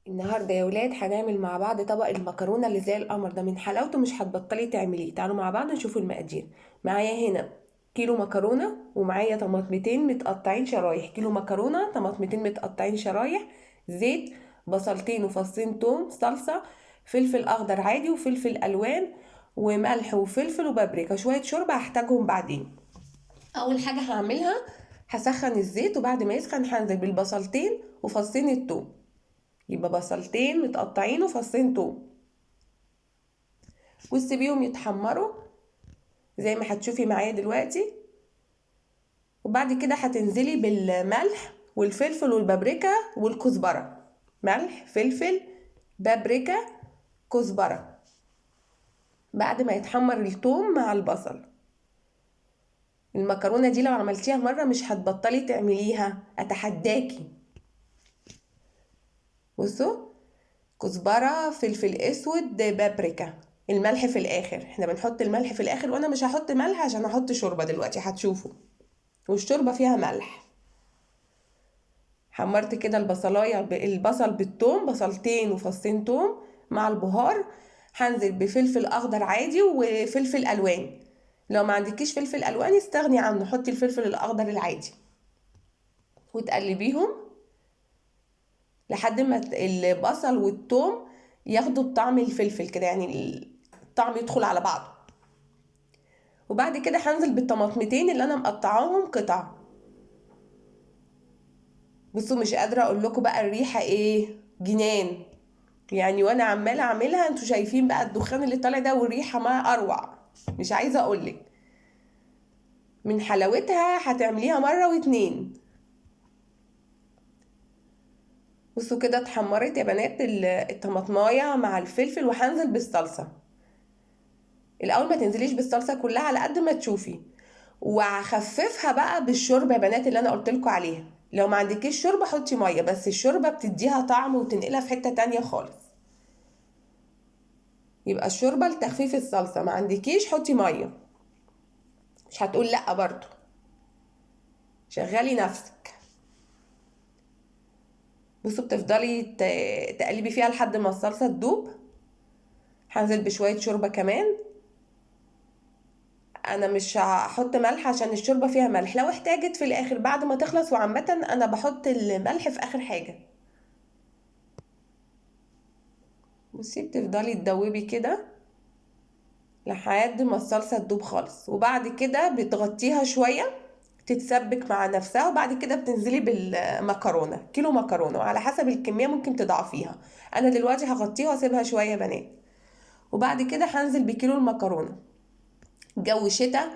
النهارده يا ولاد هنعمل مع بعض طبق المكرونه اللي زي القمر ده، من حلاوته مش هتبطلي تعمليه. تعالوا مع بعض نشوف المقادير. معايا هنا كيلو مكرونه، ومعايا طماطمتين متقطعين شرايح، كيلو مكرونه طماطمتين متقطعين شرايح، زيت، بصلتين وفصين توم، صلصه، فلفل اخضر عادي وفلفل الوان، وملح وفلفل وبابريكا، شوية شوربة هحتاجهم بعدين. اول حاجة هعملها هسخن الزيت، وبعد ما يسخن هنزل بالبصلتين وفصين التوم، يبقى بصلتين متقطعين وفصين توم، وتسيبيهم يتحمروا زي ما هتشوفي معايا دلوقتي. وبعد كده هتنزلي بالملح والفلفل والبابريكا والكزبره، ملح فلفل بابريكا كزبره، بعد ما يتحمر التوم مع البصل. المكرونه دي لو عملتيها مرة مش هتبطلي تعمليها، اتحداكي. بصوا، كزبره، فلفل اسود، بابريكا، الملح في الاخر، احنا بنحط الملح في الاخر، وانا مش هحط ملح عشان احط شوربة دلوقتي هتشوفوا، والشوربه فيها ملح. حمرت كده البصلايه البصل بالثوم، بصلتين وفصين توم مع البهار. هنزل بفلفل اخضر عادي وفلفل الوان، لو ما عندكيش فلفل الوان استغني عنه، حطي الفلفل الاخضر العادي، وتقلبيهم لحد ما البصل والثوم ياخدوا بطعم الفلفل كده، يعني الطعم يدخل على بعضه. وبعد كده هنزل بالطماطمتين اللي انا مقطعاهم قطع. بصوا مش قادرة اقول لكم بقى الريحة ايه، جنان يعني، وانا عماله اعملها انتوا شايفين بقى الدخان اللي طالع ده والريحه ما اروع، مش عايزه اقولك من حلاوتها. هتعمليها مرة واتنين. بصوا كده اتحمرت يا بنات الطماطمايه مع الفلفل، وهنزل بالصلصه. الاول ما تنزليش بالصلصه كلها، على قد ما تشوفي، وهخففها بقى بالشوربه يا بنات اللي انا قلت لكم عليها. لو ما عندكيش شوربة حطي مية، بس الشوربة بتديها طعم وتنقلها في حتة تانية خالص. يبقى الشوربة لتخفيف الصلصه، ما عندكيش حطي مية، مش هتقول لا برضو، شغلي نفسك. بصوا بتفضلي تقلبي فيها لحد ما الصلصه تدوب. هنزل بشوية شوربة كمان، انا مش هحط ملح عشان الشوربة فيها ملح، لو احتاجت في الاخر بعد ما تخلص. وعامة انا بحط الملح في اخر حاجة. بصي بتفضلي تدوبي كده لحد ما الصلصه تدوب خالص، وبعد كده بتغطيها شوية تتسبك مع نفسها، وبعد كده بتنزلي بالمكرونه، كيلو مكرونه، وعلى حسب الكمية ممكن تضعفيها. انا دلوقتي هغطيها واسيبها شوية يا بنات، وبعد كده هنزل بكيلو المكرونه. جو شتاء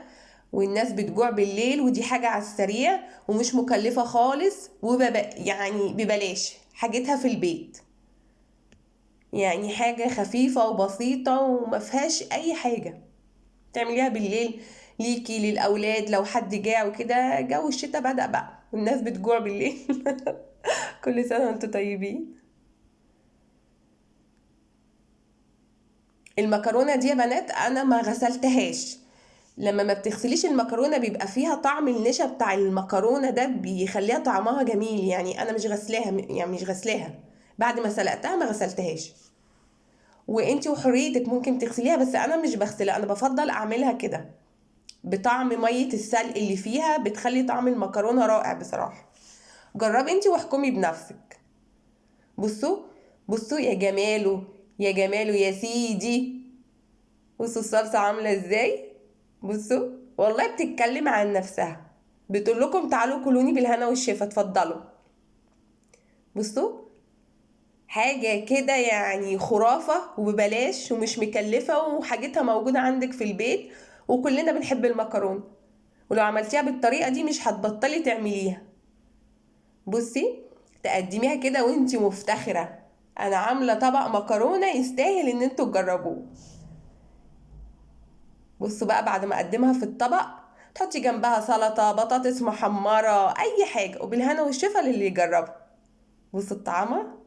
والناس بتجوع بالليل، ودي حاجة على السريع ومش مكلفة خالص، يعني ببلاش، حاجتها في البيت، يعني حاجة خفيفة وبسيطة وما فيهاش اي حاجة. تعمليها بالليل ليكي للاولاد لو حد جاع وكده. جو الشتاء بدأ بقى والناس بتجوع بالليل. كل سنة وانتم طيبين. المكرونه دي يا بنات انا ما غسلتهاش، لما ما بتغسليش المكرونه بيبقى فيها طعم النشا بتاع المكرونه ده، بيخليها طعمها جميل. يعني انا مش غسلاها، يعني مش غسلاها بعد ما سلقتها ما غسلتهاش، وانتي وحريتك ممكن تغسليها، بس انا مش بغسلها، انا بفضل اعملها كده بطعم مية السلق اللي فيها، بتخلي طعم المكرونه رائع بصراحة. جربي انتي واحكمي بنفسك. بصوا بصوا يا جماله، يا جماله يا سيدي. بصوا الصلصه عامله ازاي، بصوا والله بتتكلم عن نفسها، بتقول لكم تعالوا كلوني بالهنا والشفا، اتفضلوا. بصوا حاجة كده يعني خرافه، وببلاش ومش مكلفة، وحاجتها موجودة عندك في البيت، وكلنا بنحب المكرونه، ولو عملتيها بالطريقة دي مش هتبطلي تعمليها. بصي تقدميها كده وانتي مفتخره، انا عامله طبق مكرونه يستاهل ان انتوا تجربوه. بصوا بقى بعد ما اقدمها في الطبق تحطي جنبها سلطة، بطاطس محمرة، اي حاجة، وبالهنا والشفا للي يجربها. بصوا الطعمه